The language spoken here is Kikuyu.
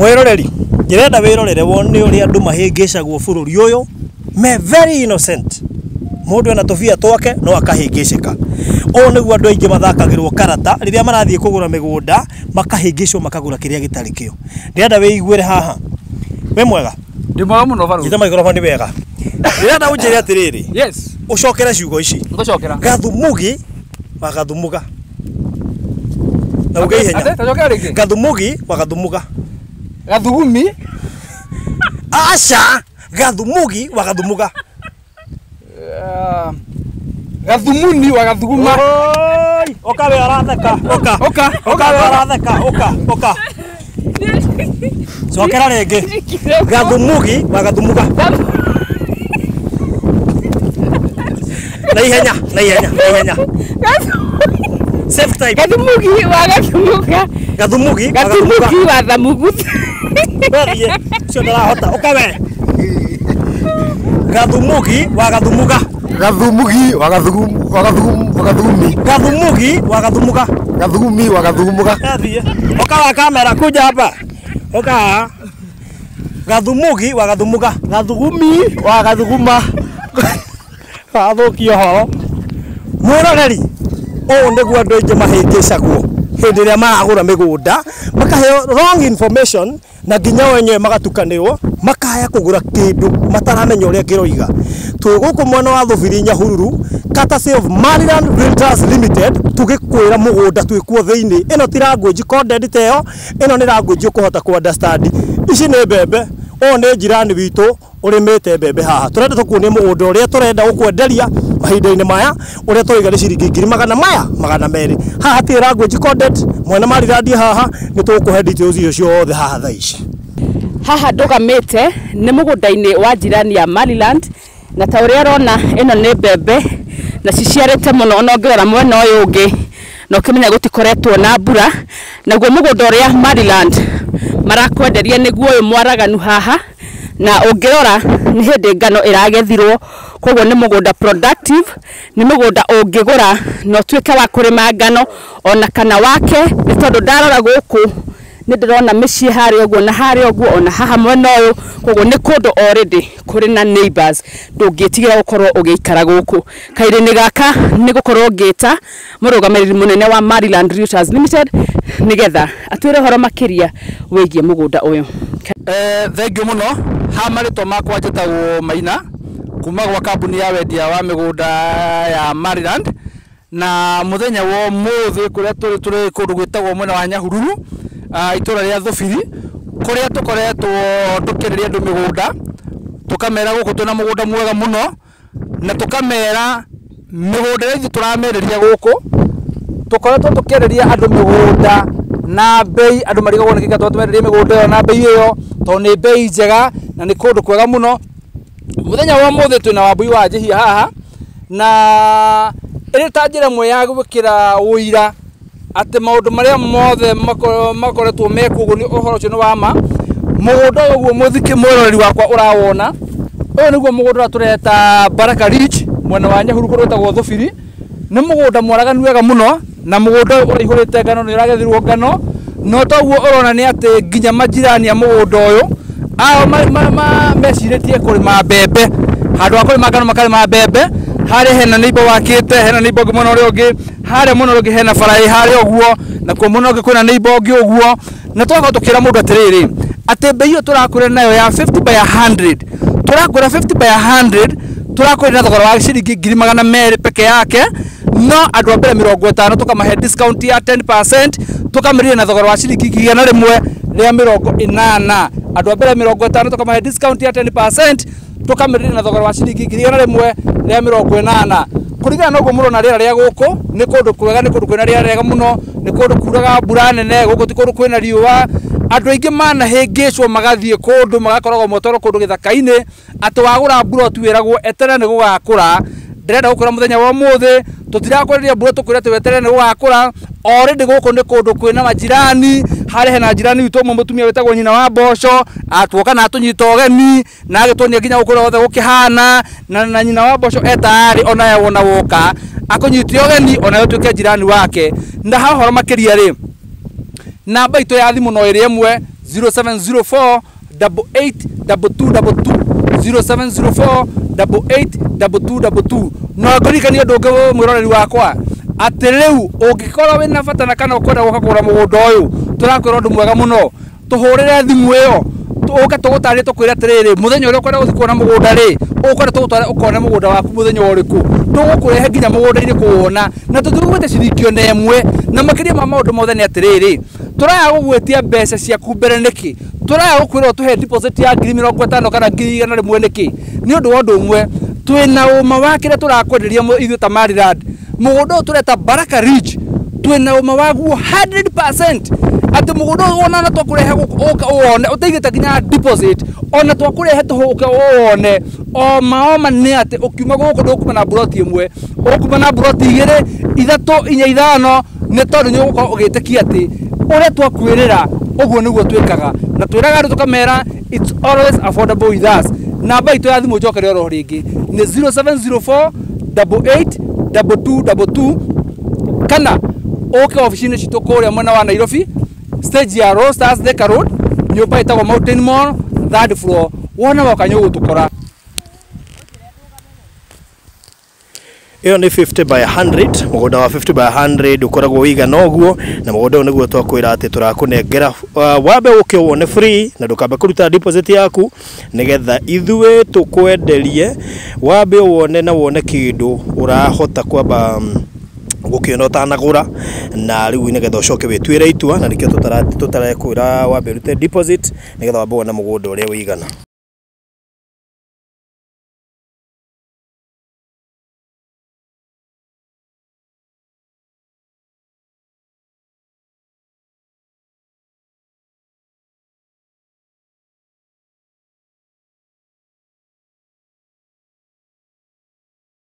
Mwiroreri ndĩrenda wĩrorere wone ũrĩa andũ mahĩngĩcagwo bũrũri ũyũ me very innocent. Mũndũ ena tũbia twake no akahĩngĩcĩka. Ũũ nĩguo andũ aingĩ mathakagĩrwo karata rĩrĩa marathiĩ kũgũra mĩgũnda makahĩngĩcwo makagũra kĩrĩa gĩtarĩ kĩo. Ndĩrenda wĩiguĩre haha. Wĩ mwega? Ndĩ mwega mũno barũthi. Nyita microphone wega. Ndĩrenda ũnjĩre atĩrĩrĩ. Yes. Ũcokere ciugo ici. Ngũcokera. Gathumugi wa gathumuga. Na uge ihenya. Ate, tacokera rĩngĩ. Gathumugi wa gathumuga. Gathugumi. Aca, gathumugi wa gathumuga. Gathumuni wa gathuguma. Oi, oka we aratheka, oka. Oka, oka we aratheka, oka, oka. Cokera rĩngĩ. Gathumugi wa gathumuga. Na ihenya, na ihenya, na ihenya. Save time. Gathumugi wa gathumuga. Gathumugi wa gathumuga. Gathumugi wa thamugutha. Wathiĩ, ũcio ndarahota. Ũka we. Gathumugi wa gathumuga. Gathumugi wa gathugum wa gathugum wa gathugumi. Gathumugi wa gathumuga. Gathugumi wa gathugumuga. Wathiĩ. Ũka wa kamera kuja hapa. Ũka. Gathumugi wa gathumuga. Gathugumi wa gathuguma. Athũkia ũhoro. Mwĩroreri, ũũ nĩguo andũ aingĩ mahĩngĩcagwo hĩndĩ ĩrĩa maragũra mĩgũnda, makaheo wrong information na nginya o enyewe magatukanĩrwo, makaya kũgũra kĩndũ mataramenya ũrĩa kĩroiga. Twĩ gũkũ mwena wa Thubiri Nyahururu, courtesy of Maryland Realtors Limited, tũgĩkwĩra mũgũnda twĩkuo thĩinĩ. Ĩno ti language coded ta ĩyo, ĩno nĩ language ũkũhota kũ understand. Ici nĩ mbembe, ũyũ nĩ jirani witũ ũrĩmĩte mbembe haha. Tũrenda tũkuonie mũgũnda ũrĩa tũrenda gũkwenderia mahinda-inĩ maya, ũrĩa tũraiga nĩ ciringi ngiri magana maya magana merĩ. Haha hatirĩ language coded, mwena Maryland haha nĩ tũgũkũhe details icio ciothe haha thaa ici. Haha ndũgamĩte nĩ mũgũnda-inĩ wa jirani ya Maryland, na ta ũrĩa ũrona ĩno nĩ mbembe na ciciarĩte mũno, ona ũngĩrora mwena ũyũ ũngĩ na ũkĩmenya gũtikoretwo na mbura. Naguo mũgũnda ũrĩa Maryland marakwenderia nĩguo ũyũ mwaraganu haha, na ũngĩrora nĩ hĩndĩ ngano ĩragethirwo, koguo nĩ mũgũnda productive, nĩ mũgũnda ũngĩgũra na ũtuĩke wa kũrĩma ngano ona kana wake, nĩ tondũ ndarora gũkũ nĩ ndĩrona mĩciĩ harĩa ũguo na harĩa ũguo ona haha mwena ũyũ, koguo nĩ kũndũ already kũrĩ na neighbors, ndũngĩtigĩra gũkorwo ũgĩikara gũkũ. Kairĩ-inĩ gaka nĩ gũkorwo ngĩta mũrũgamĩrĩri mũnene wa Maryland Realtors Limited nĩgetha atwĩre ũhoro makĩria wĩgiĩ mũgũnda ũyũ. Thank you mũno. Ha marĩtwa makwa njĩtagwo Maina kuma gwa kambuni ya wendia wa mĩgũnda ya Maryland, na mũthenya wa ũmũthĩ kũrĩa tũrĩ tũrĩ kũndũ gwĩtagwo mwena wa Nyahururu, itũra rĩa Thubiri, kũrĩa tũkoretwo tũkĩenderia andũ mĩgũnda, tũkamera gũkũ twĩna mũgũnda mwega mũno, na tũkamera mĩgũnda ĩrĩa ithuĩ tũramereria gũkũ, tũkoretwo tũkĩenderia andũ mĩgũnda na bei, andũ marigagwo nĩkĩ tũmenderia mĩgũnda ĩyo na bei ĩyo, tondũ nĩ bei njega na nĩ kũndũ kwega mũno. Mũthenya wa ũmũthĩ twĩna Wambui wa Njihia haha, na ĩrĩ ta njĩra ĩmwe ya gwĩkĩra ũira atĩ maũndũ marĩa mothe makoretwo mekwo ũguo nĩ ũhoro ũcio nĩ wa ma. Mũgũnda ũyũ ũguo mũthikĩ mwĩroreri wakwa ũrawona, ũyũ nĩguo mũgũnda ũrĩa tũreta Baraka Ridge mwena wa Nyahururu kũrĩa wĩtagwo Thubiri. Nĩ mũgũnda mwaraganu wega mũno, na mũgũnda ũyũ ũraihũrĩte ngano, nĩ ũragethirwo ngano, no toguo ũrona nĩ atĩ nginya majirani a mũgũnda ũyũ ao mecirĩtie kũrĩma mbembe, handũ ha kũrĩma ngano makarĩma mbembe. Harĩa hena neighbor wakĩte, hena neighbor ũngĩ mwena ũrĩa ũngĩ, harĩa mwena ũrĩa ũngĩ hena bara ĩ harĩa ũguo, na kuo mwena ũngĩ kwĩna neighbor ũngĩ ũguo. Na tũgakorwo tũkĩra mũndũ atĩrĩrĩ, atĩ bei ĩyo tũrakwĩra nayo ya 50 by 100, tũrakwĩra 50 by 100, tũrakwĩra na thogora wa ciringi ngiri magana merĩ peke yake, no andũ a mbere mĩrongo ĩtano tũkamahe discount ya 10%, tũkamĩrĩria na thogora wa ciringi ngiri igana rĩmwe rĩa mĩrongo ĩnana. Andũ a mbere mĩrongo ĩtano tũkamahe discount ya 10%, tũkamĩrĩria na thogora wa ciringi ngiri igana rĩmwe rĩa mĩrongo ĩnana. Kũringana na ũguo mũrona rĩera rĩa gũkũ nĩ kũndũ kwega, nĩ kũndũ kwĩna rĩera rĩega mũno, nĩ kũndũ kuraga mbura nene, gũkũ ti kũndũ kwĩna riũa. Andũ aingĩ manahĩngĩcwo magathiĩ kũndũ magakoragwo motoro kũndũ gĩthaka-inĩ, atĩ wagũra mburoti wĩragwo eterera nĩ gũgakũra. Ndĩrenda gũkwĩra mũthenya wa ũmũthĩ tũtirakwenderia mburoti tũkwĩra atĩ weterere nĩ gũgakũra. Already gũkũ nĩ kũndũ kwĩna majirani, harĩa hena jirani witũ ũmwe mũtumia wĩtagwo nyina wa mboco, atuoka na atũnyita ũgeni na agĩtuonia nginya gũkũ ũrĩa hothe gũkĩhana, na nyina wa mboco etayarĩ onawe wona woka akũnyite ũgeni onawe ũtuĩke jirani wake. Na ha ũhoro makĩria rĩ, namba itũ ya thimũ no ĩrĩ ĩmwe 0704 882222, 0704 882222. No ngũririkanie ũndũ ũngĩ, mwĩroreri wakwa, atĩ rĩu ũngĩkorwo wĩna bata na kana ũkwenda gũka kũgũra mũgũnda ũyũ, tũrakwĩra ũndũ mwega mũno, tũhũrĩre thimũ ĩyo, ũke tũgũtarĩrie, tũkwĩre atĩrĩrĩ, mũthenya ũrĩa ũkwenda gũthiĩ kuona mũgũnda rĩ, ũkwenda tũgũtware ũkone mũgũnda waku mũthenya ũrĩkũ. Tũgũkũrehe nginya mũgũnda-inĩ kũwona, na tũtigũgwĩtia ciringi ona ĩmwe. Na makĩria ma maũndũ mothe nĩ atĩrĩrĩ, tũraya gũgwĩtia mbeca ciaku mbere nĩkĩ? Tũraya gũkwĩra ũtũhe deposit ya 50,000 kana 100,000 nĩkĩ? Nĩ ũndũ wa ũndũ ũmwe, twĩna ũma wa kĩrĩa tũrakwenderia ithuĩ ta Maryland. Mũgũnda ũyũ tũreta Baraka Ridge, twĩna ũma waguo 100% atĩ mũgũnda ũyũ ona twakũrehe gũkũ ũke ũwone ũtaigĩte nginya deposit, ona twakũrehe tũke ũwone, oma oma nĩ atĩ ũkiuma gũkũ ndũkuma na mburoti ĩmwe, ũkuma na mburoti igĩrĩ, ithatũ, inya, ithano, nĩ tondũ nĩ ũgũkorwo ũgĩtĩkia atĩ ũrĩa twakwĩrĩra ũguo nĩguo twĩkaga, na twĩraga andũ tũkamera it's always affordable with us. Namba itũ ya thimũ, njokere oro rĩngĩ, nĩ 0704 88 2222, kana ũke obici-inĩ citũ kũrĩa mwena wa Nairobi, stage ya Roasters, Thika Road, nyũmba ĩtagwo Mountain Mall, third floor. Wona woka nĩ ũgũtũkora. Ĩyo nĩ 50 by 100. Mũgũnda wa 50 by 100 ũkoragwo ũigana ũguo, na mũgũnda ũyũ nĩguo twakwĩra atĩ tũrakũnengera, wambe ũke wone free na ndũkambe kũruta deposit yaku, nĩgetha ithuĩ tũkwenderie, wambe wone na wone kĩndũ ũrahota kwamba gũkĩona ũtanagũra, na rĩu nĩgetha ũcoke wĩtuĩre itua. Na nĩkĩo tũtarekwĩra wambe ũrute deposit, nĩgetha wambe wone mũgũnda ũrĩa ũigana.